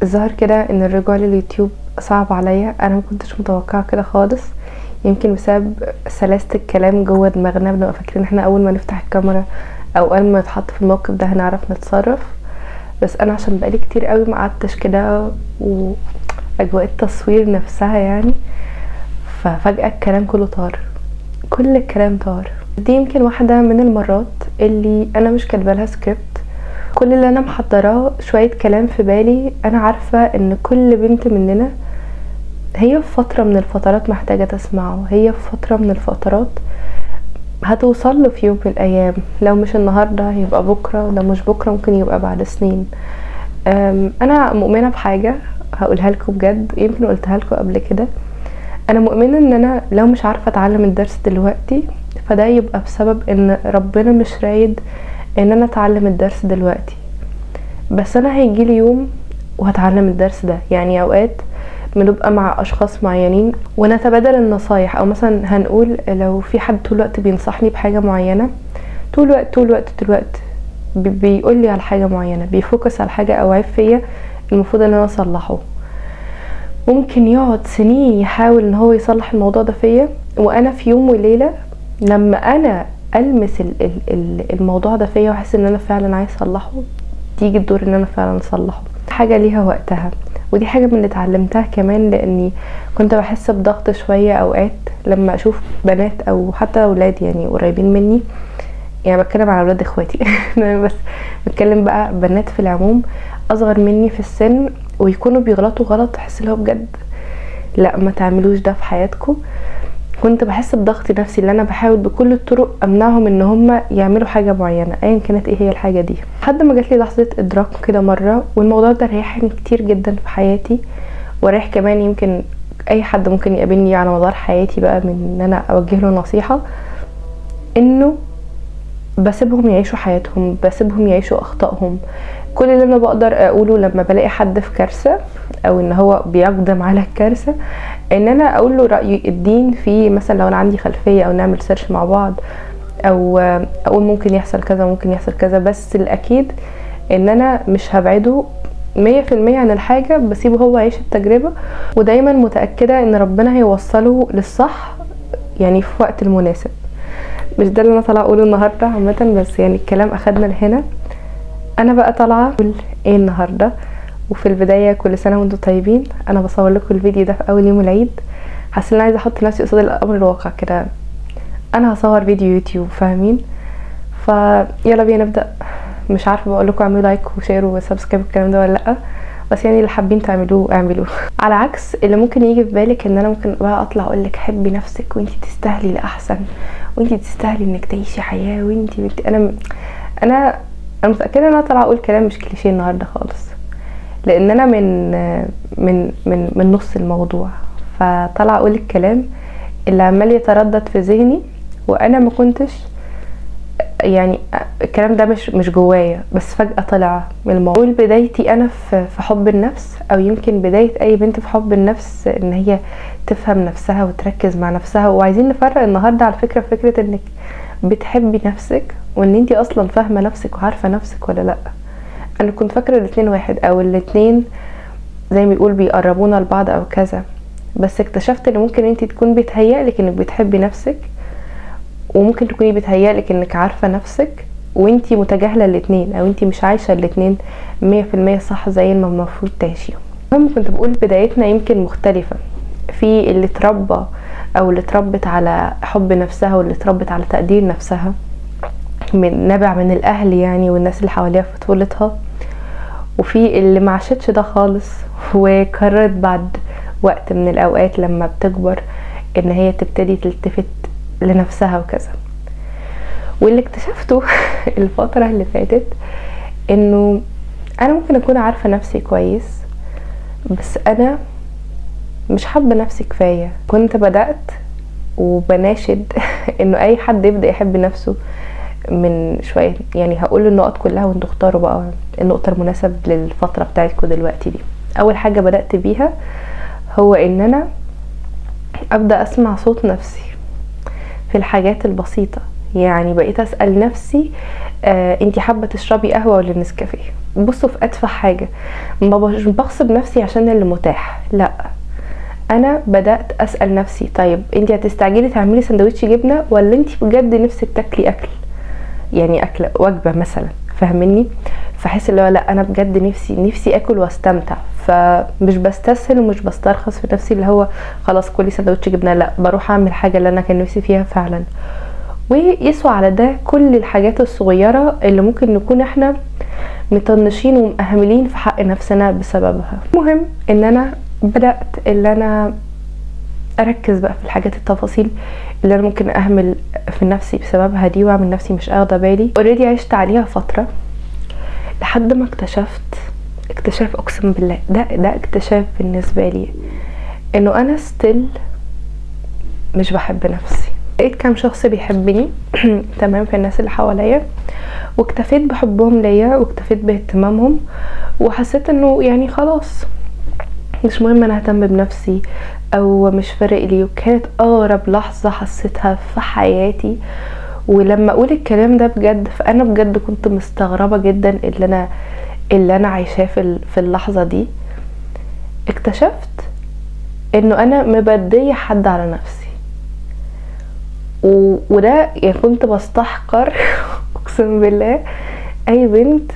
الظاهر كده ان الرجوع لليوتيوب صعب عليا، انا ما كنتش متوقعه كده خالص. يمكن بسبب سلاسة الكلام جوه دماغنا، بنبقى فاكرين احنا اول ما نفتح الكاميرا او اول ما نتحط في الموقف ده هنعرف نتصرف. بس انا عشان بقالي كتير قوي ما قعدتش كده واجواء التصوير نفسها يعني، ففجأة الكلام كله طار، كل الكلام طار. دي يمكن واحدة من المرات اللي انا مش كاتبه لها سكريبت، كل اللي انا محضراه شوية كلام في بالي. انا عارفة ان كل بنت مننا هي في فترة من الفترات محتاجة تسمعه، هي في فترة من الفترات هتوصل له في يوم من الايام، لو مش النهاردة هيبقى بكرة، لو مش بكرة ممكن يبقى بعد سنين. انا مؤمنة بحاجة هقولها لكم بجد، يمكن قلتها لكم قبل كده. انا مؤمنة ان انا لو مش عارفة اتعلم الدرس دلوقتي فده يبقى بسبب ان ربنا مش رايد ان انا اتعلم الدرس دلوقتي، بس انا هيجيلي يوم وهتعلم الدرس ده. اوقات بنبقى مع اشخاص معينين ونتبادل النصايح، او مثلا هنقول لو في حد طول الوقت بينصحني بحاجة معينة، طول الوقت طول الوقت طول الوقت بيقول لي على حاجة معينة، بي focus على حاجة او عيب فيا المفروض ان انا اصلحه، ممكن يقعد سنين يحاول ان هو يصلح الموضوع ده فيا، وانا في يوم وليلة لما انا المس الموضوع ده فيا واحس ان انا فعلا عايز اصلحه، تيجي الدور ان انا فعلا اصلحه. حاجة ليها وقتها، ودي حاجة من اللي اتعلمتها كمان، لاني كنت بحس بضغط شوية اوقات لما اشوف بنات او حتى اولاد قريبين مني، بتكلم على اولاد اخواتي بس بتكلم بقى بنات في العموم اصغر مني في السن ويكونوا بيغلطوا غلط، احس اللي هو بجد لا ما تعملوش ده في حياتكم. كنت بحس بضغط نفسي اللي انا بحاول بكل الطرق امنعهم ان هم يعملوا حاجة معينة ايا كانت ايه هي الحاجة دي، لحد ما جات لي لحظة ادراك كده مرة، والموضوع ده ريحني كتير جدا في حياتي، وريح كمان يمكن اي حد ممكن يقابلني على مدار حياتي بقى من ان انا اوجه له نصيحة، انه بسيبهم يعيشوا حياتهم، بسيبهم يعيشوا اخطائهم. كل اللي انا بقدر اقوله لما بلاقي حد في كارثة او ان هو بيقدم على الكارثة، ان انا اقول له رايي الدين فيه، مثلا لو انا عندي خلفية او نعمل search مع بعض، او اقول ممكن يحصل كذا ممكن يحصل كذا، بس الاكيد ان انا مش هبعده 100% عن الحاجة، بسيبه هو يعيش التجربة، ودايما متاكدة ان ربنا هيوصله للصح في وقت المناسب. مش ده اللي انا طالعه اقوله النهارده عامة، بس الكلام اخدنا لهنا. انا بقى طالعه اقول ايه النهارده؟ وفي البداية كل سنة وانتم طيبين. انا بصور لكم الفيديو ده في اول يوم العيد، حاسه ان انا عايزه احط نفسي قصاد الامر الواقع كده، انا هصور فيديو يوتيوب فاهمين؟ فيلا بينا نبدا. مش عارفه بقول لكم اعملوا like و share و subscribe الكلام ده ولا لا، بس اللي حابين تعملوه اعملوه. على عكس اللي ممكن يجي في بالك ان انا ممكن بقى اطلع اقول لك حبي نفسك وانتي تستاهلي الاحسن وانتي تستاهلي انك تعيشي حياة وانتي بنتي. انا متاكدة ان انا طالعه اقول كلام مش كليشيه النهارده خالص، لان انا من من من من نص الموضوع، فطالعه اقول الكلام اللي عمال يتردد في ذهني، وانا ما كنتش الكلام ده مش جوايا، بس فجأة طلع من الموضوع. بدايتي انا في حب النفس، او يمكن بداية اي بنت في حب النفس، ان هي تفهم نفسها وتركز مع نفسها. وعايزين نفرق النهارده على فكرة، فكرة انك بتحبي نفسك وان انتي اصلا فاهمة نفسك وعارفة نفسك ولا لا. انا كنت فاكرة الاتنين واحد، او الاتنين زي ما بيقول بيقربونا لبعض او كذا، بس اكتشفت ان ممكن انتي تكون بيتهيألك انك بتحبي نفسك، وممكن تكوني بيتهيألك انك عارفة نفسك وانتي متجاهلة الاتنين، او انتي مش عايشة الاتنين 100% صح زي ما المفروض تعيشيهم. المهم كنت بقول بدايتنا يمكن مختلفة، في اللي اتربى او اللي اتربت على حب نفسها واللي اتربت على تقدير نفسها من نابع من الاهل والناس اللي حواليها في طفولتها، وفي اللي ما عاشتش ده خالص وقررت بعد وقت من الاوقات لما بتكبر ان هي تبتدي تلتفت لنفسها وكذا. واللي اكتشفته الفترة اللي فاتت انه انا ممكن اكون عارفة نفسي كويس، بس انا مش حابة نفسي كفاية. كنت بدأت وبناشد انه اي حد يبدأ يحب نفسه من شوية، هقول النقط كلها وانتوا اختاروا بقى النقطة المناسب للفترة بتاعتكم دلوقتي دي. اول حاجة بدأت بيها هو ان انا ابدأ اسمع صوت نفسي في الحاجات البسيطة. بقيت اسأل نفسي انتي حابة تشربي قهوة ولا نسكافيه. بصوا في اتفه حاجة، ما بغصب نفسي عشان اللي متاح، لا انا بدات اسال نفسي طيب انتي هتستعجلي تعملي سندوتش جبنه ولا انتي بجد نفسك تاكلي اكل، يعني اكله وجبة مثلا، فاهميني؟ فحس اللي هو لا انا بجد نفسي اكل واستمتع، فمش بستسهل ومش بسترخص في نفسي اللي هو خلاص كلي سندوتش جبنه، لا بروح اعمل حاجة اللي انا كان نفسي فيها فعلا. ويسوى على ده كل الحاجات الصغيرة اللي ممكن نكون احنا مطنشين ومأهملين في حق نفسنا بسببها. المهم ان انا بدأت اللي انا اركز بقى في الحاجات التفاصيل اللي انا ممكن اهمل في نفسي بسببها دي، واعمل نفسي مش اخده بالي. already عشت عليها فترة لحد ما اكتشفت اكتشاف، اقسم بالله ده اكتشاف بالنسبة لي، انه انا still مش بحب نفسي. لقيت كام شخص بيحبني تمام في الناس اللي حواليا، واكتفيت بحبهم ليا واكتفيت باهتمامهم، وحسيت انه يعني خلاص مش مهم انا اهتم بنفسي او مش فارق لي. وكانت اغرب لحظة حسيتها في حياتي، ولما اقول الكلام ده بجد فانا بجد كنت مستغربة جدا اللي انا عايشاه في اللحظة دي. اكتشفت انه انا مبدية حد على نفسي، وده يعني كنت بستحقر اقسم بالله اي بنت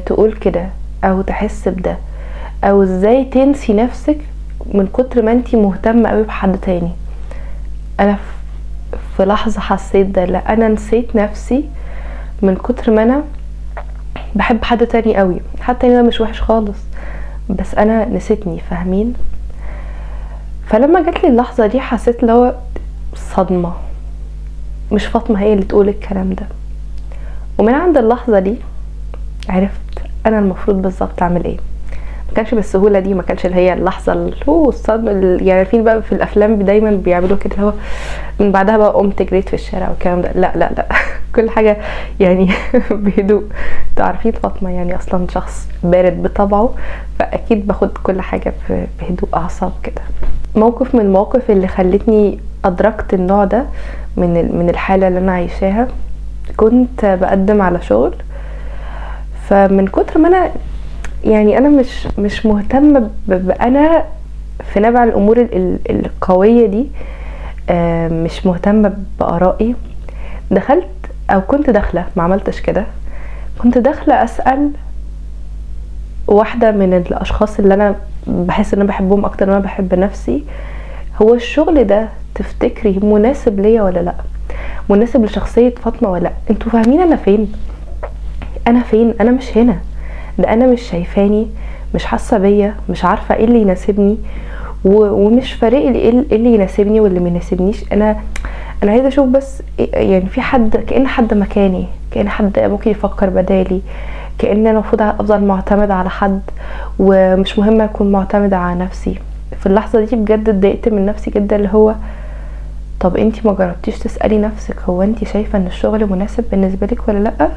تقول كده او تحس بده، او ازاي تنسي نفسك من كتر ما انتي مهتمة قوي بحد تاني. انا في لحظة حسيت ده، لا انا نسيت نفسي من كتر ما انا بحب حد تاني قوي، حد تاني ده مش وحش خالص، بس انا نسيتني، فاهمين؟ فلما جات لي اللحظة دي حسيت اللي هو صدمة، مش فاطمة هي اللي تقول الكلام ده. ومن عند اللحظة دي عرفت انا المفروض بالظبط اعمل ايه. ما كانش بالسهولة دي، ما كانش اللي هي اللحظة اللي هو الصدمة يعني عارفين بقى في الافلام دايما بيعملوا كده، اللي هو من بعدها بقى قمت جريت في الشارع والكلام ده، لا لا لا كل حاجة يعني بهدوء. انتوا عارفين فاطمة يعني اصلا شخص بارد بطبعه، فاكيد باخد كل حاجة بهدوء اعصاب كده. موقف من المواقف اللي خلتني ادركت النوع ده من الحالة اللي انا عايشاها، كنت بقدم على شغل، فمن كتر ما انا يعني انا مش مهتمة بانا في نبع الامور القوية دي، مش مهتمة بارائي، دخلت او كنت داخله، ما عملتش كده، كنت داخله اسال واحدة من الاشخاص اللي انا بحس ان انا بحبهم اكتر ما بحب نفسي، هو الشغل ده تفتكري مناسب ليا ولا لا، مناسب لشخصية فاطمة ولا لا؟ انتوا فاهمين انا فين؟ انا فين؟ انا مش هنا، ده انا مش شايفاني، مش حاسه بيا، مش عارفه ايه اللي يناسبني، ومش فارق لي ايه اللي يناسبني واللي ما يناسبنيش. انا عايزه اشوف بس يعني في حد، كأن حد مكاني، كأن حد ممكن يفكر بدالي، كأن انا المفروض افضل معتمدة على حد ومش مهم اكون معتمدة على نفسي. في اللحظة دي بجد اتضايقت من نفسي جدا، اللي هو طب انتي ما جربتيش تسالي نفسك هو انتي شايفه ان الشغل مناسب بالنسبة لك ولا لا؟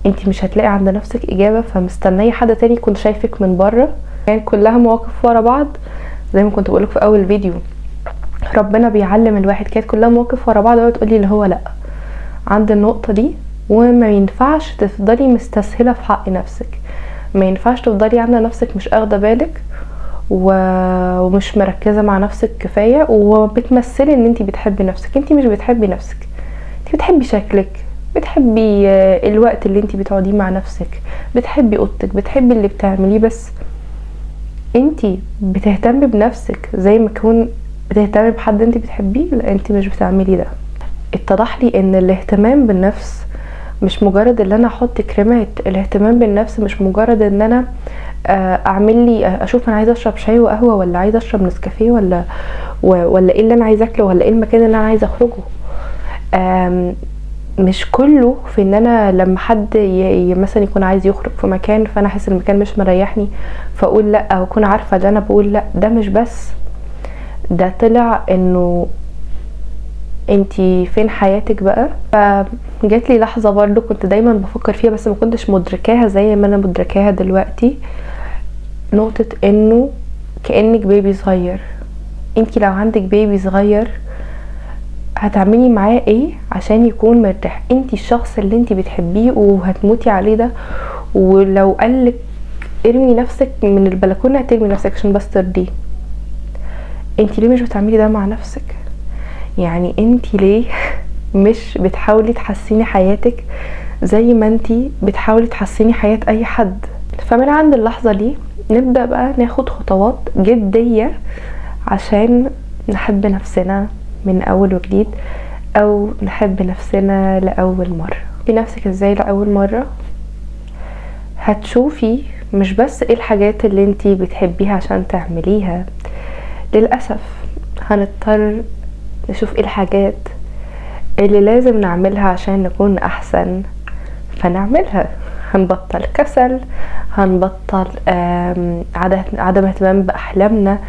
انتي مش هتلاقي عند نفسك اجابه، فمستنيه حد تاني يكون شايفك من بره. يعني كلها مواقف ورا بعض زي ما كنت بقولك في اول فيديو، ربنا بيعلم الواحد، كانت كلها مواقف ورا بعض وتقولي اللي هو لا عند النقطة دي، وما ينفعش تفضلي مستسهله في حق نفسك، ما ينفعش تفضلي عامله نفسك مش اخده بالك ومش مركزه مع نفسك كفاية، وبتمثلي ان انتي بتحبي نفسك. انتي مش بتحبي نفسك، انتي بتحبي شكلك، بتحبي الوقت اللي انتي بتقعديه مع نفسك، بتحبي اوضتك، بتحبي اللي بتعمليه، بس انتي بتهتمي بنفسك زي ما يكون بتهتمي بحد انتي بتحبيه؟ لا، انتي مش بتعملي ده. اتضح لي ان الاهتمام بالنفس مش مجرد ان انا احط كريمات، الاهتمام بالنفس مش مجرد ان انا اعمل لي اشوف انا عايزه اشرب شاي وقهوة ولا عايزه اشرب نسكافيه ولا ايه اللي انا عايزه اكله ولا ايه المكان اللي انا عايزه اخرجه. مش كله في ان انا لما حد مثلا يكون عايز يخرج في مكان فانا احس المكان مش مريحني فاقول لا، او اكون عارفه ان انا بقول لا. ده مش بس ده، طلع انه انتي فين حياتك بقى. فجات لي لحظة برضو كنت دايما بفكر فيها بس ما كنتش مدركاها زي ما انا مدركاها دلوقتي، نقطة انه كانك بيبي صغير. انتي لو عندك بيبي صغير هتعملي معاه ايه عشان يكون مرتاح؟ انتي الشخص اللي انتي بتحبيه وهتموتي عليه ده، ولو قالك ارمي نفسك من البلكونه هترمي نفسك عشان بس ترضيه. انتي ليه مش بتعملي ده مع نفسك؟ يعني انتي ليه مش بتحاولي تحسيني حياتك زي ما انتي بتحاولي تحسيني حياة اي حد؟ فمن عند اللحظة دي نبدأ بقى ناخد خطوات جدية عشان نحب نفسنا من اول وجديد، او نحب نفسنا لأول مرة. في نفسك ازاي لأول مرة؟ هتشوفي مش بس ايه الحاجات اللي انتي بتحبيها عشان تعمليها، للأسف هنضطر نشوف ايه الحاجات اللي لازم نعملها عشان نكون احسن فنعملها. هنبطل كسل، هنبطل عدم اهتمام بأحلامنا،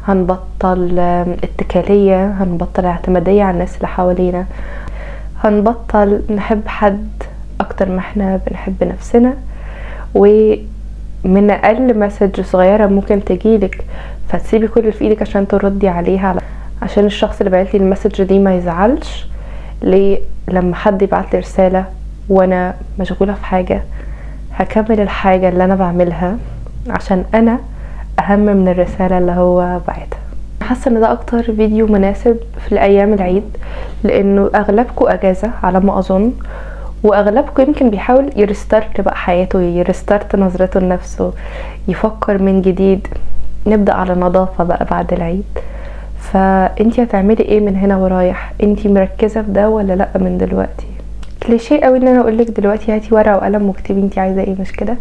هنبطل اتكالية، هنبطل اعتمادية على الناس اللي حوالينا، هنبطل نحب حد اكتر ما احنا بنحب نفسنا. ومن اقل message صغيرة ممكن تجيلك فتسيبي كل اللي في ايدك عشان تردي عليها، عشان الشخص اللي بعتلي ال message دي ما يزعلش. ليه لما حد يبعتلي رسالة وانا مشغولة في حاجة هكمل الحاجة اللي انا بعملها عشان انا اهم من الرسالة اللي هو بعتها. حاسة ان ده اكتر فيديو مناسب في الايام العيد، لانه اغلبكم اجازة على ما اظن، واغلبكم يمكن بيحاول ي restart بقى حياته، ي restart نظرته لنفسه، يفكر من جديد، نبدأ على نظافة بقى بعد العيد. فانتي هتعملي ايه من هنا ورايح؟ انتي مركزة في ده ولا لا من دلوقتي؟ كليشيه قوي ان انا اقولك دلوقتي هاتي ورقة وقلم واكتبي انتي عايزة ايه، مش كده؟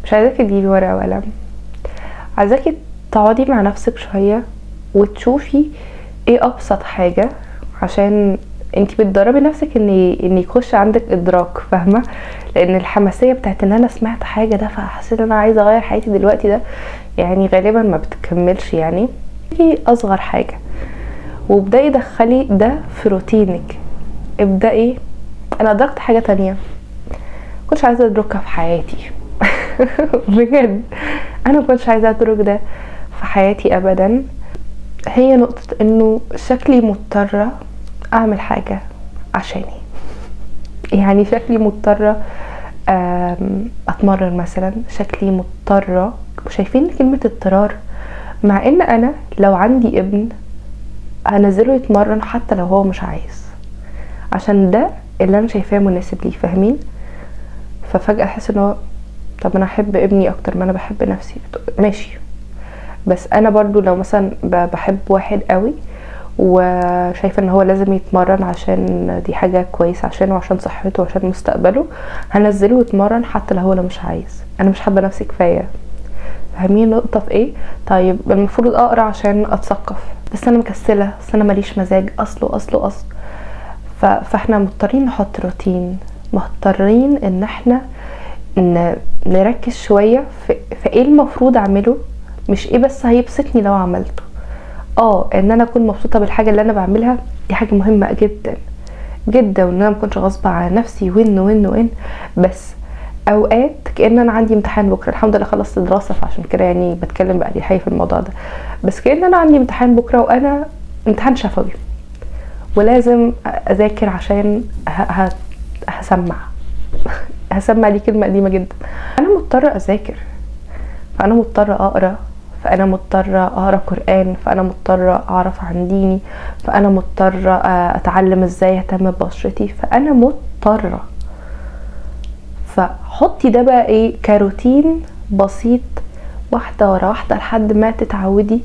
مش عايزاكي تجيبي ورقة وقلم، عايزاكي تقعدي مع نفسك شوية وتشوفي ايه ابسط حاجة، عشان انتي بتدربي نفسك ان يخش عندك ادراك، فاهمة؟ لان الحماسية بتاعت ان انا سمعت حاجة ده فحسيت ان انا عايزة اغير حياتي دلوقتي ده يعني غالبا ما بتكملش. يعني ايه اصغر حاجة، وابدأي دخلي ده في روتينك. ابدأي. انا ادركت حاجة تانية كنتش عايزة ادركها في حياتي بجد انا مكنتش عايزة ادرك ده في حياتي ابدا. هي نقطة انه شكلي مضطرة اعمل حاجة عشاني، يعني شكلي مضطرة اتمرن مثلا، شكلي مضطرة. شايفين كلمة اضطرار؟ مع ان انا لو عندي ابن هنزله يتمرن حتى لو هو مش عايز، عشان ده اللي انا شايفاه مناسب ليه، فاهمين؟ ففجأة احس ان هو طب انا احب ابني اكتر ما انا بحب نفسي، ماشي. بس انا برضو لو مثلا بحب واحد قوي وشايفه ان هو لازم يتمرن عشان دي حاجة كويسة عشانه وعشان صحته وعشان مستقبله، هنزله يتمرن حتى لو هو لو مش عايز. انا مش حابة نفسي كفاية، فاهمين النقطة في ايه؟ طيب المفروض اقرا عشان اتثقف، بس انا مكسله، بس انا ماليش مزاج، اصله اصله اصل. فاحنا مضطرين نحط روتين، مضطرين ان احنا نركز شوية في ايه المفروض اعمله، مش ايه بس هيبسطني لو عملته. ان انا اكون مبسوطة بالحاجة اللي انا بعملها دي حاجة مهمة جدا جدا، وان انا مكنش غصب على نفسي وان وان وان. بس اوقات كأن انا عندي امتحان بكره، الحمد لله خلصت دراسة فعشان كده يعني بتكلم بأريحية في الموضوع ده، بس كأن انا عندي امتحان بكره وانا امتحان شفوي ولازم اذاكر عشان هسمع هسمع، دي كلمة قديمة جدا. انا مضطرة اذاكر، فانا مضطرة اقرا، فانا مضطرة اقرا قران، فانا مضطرة اعرف عن ديني، فانا مضطرة اتعلم ازاي اهتم ببشرتي، فانا مضطرة. فحطي ده بقى ايه كروتين بسيط، واحدة ورا واحدة، لحد ما تتعودي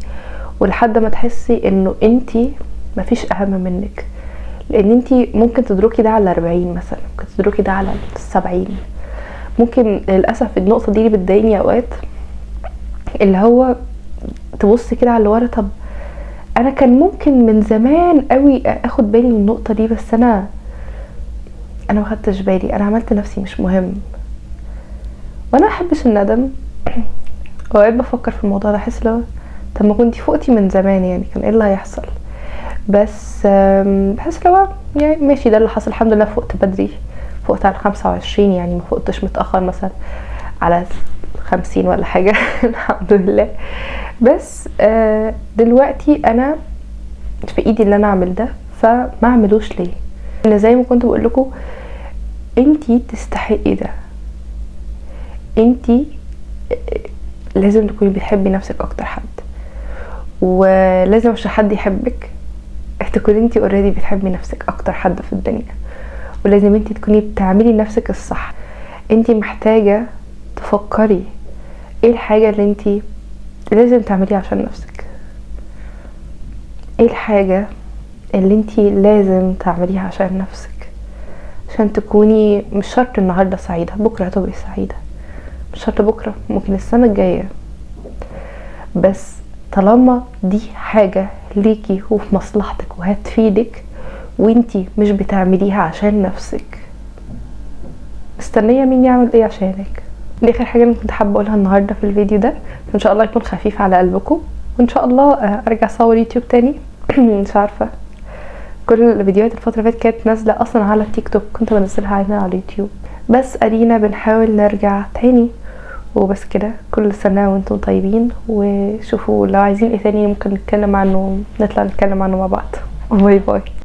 ولحد ما تحسي انه انتي مفيش اهم منك. لان انتي ممكن تدركي ده على 40 مثلا، ممكن تدركي ده على 70، ممكن. للاسف النقطة دي اللي بتضايقني اوقات، اللي هو تبصي كده على اللي ورا، طب انا كان ممكن من زمان قوي اخد بالي من النقطة دي، بس انا ما خدتش بالي، انا عملت نفسي مش مهم. وانا ما احبش الندم. اوقات بفكر في الموضوع ده، احس لو طب ما كنتي فوقتي من زمان يعني كان ايه اللي هيحصل؟ بس بحس لو يعني ماشي ده اللي حصل، الحمد لله فوقت بدري، فوقت على 25 يعني، ما فوقتش متاخر مثلا على 50 ولا حاجة الحمد لله. بس دلوقتي انا في ايدي اللي انا اعمل ده، فما اعملوش ليه؟ ان زي ما كنت بقول لكم انتي تستحقي ده، انتي لازم تكوني بتحبي نفسك اكتر حد، ولازم عشان حد يحبك تكوني انتي already بتحبي نفسك اكتر حد في الدنيا، ولازم انتي تكوني بتعملي نفسك الصح. انتي محتاجة تفكري ايه الحاجة اللي انتي لازم تعمليها عشان نفسك، ايه الحاجة اللي انتي لازم تعمليها عشان نفسك، عشان تكوني مش شرط النهاردة سعيدة، بكرة هتبقي سعيدة، مش شرط بكرة، ممكن السنة الجاية، بس طالما دي حاجة ليكي وفي مصلحتك وهتفيدك وانتي مش بتعمليها عشان نفسك، مستنية مين يعمل ايه عشانك؟ دي اخر حاجة انا كنت حابة اقولها النهاردة في الفيديو ده، ان شاء الله يكون خفيف على قلبكم، وان شاء الله ارجع اصور يوتيوب تاني. مش عارفة، كل الفيديوهات الفترة اللي فاتت كانت نازلة اصلا على التيك توك، كنت بنزلها هنا على اليوتيوب، بس ادينا بنحاول نرجع تاني. وبس كده، كل سنة وانتم طيبين، وشوفوا لو عايزين ايه تاني ممكن نتكلم عنه، نطلع نتكلم عنه مع بعض. bye bye.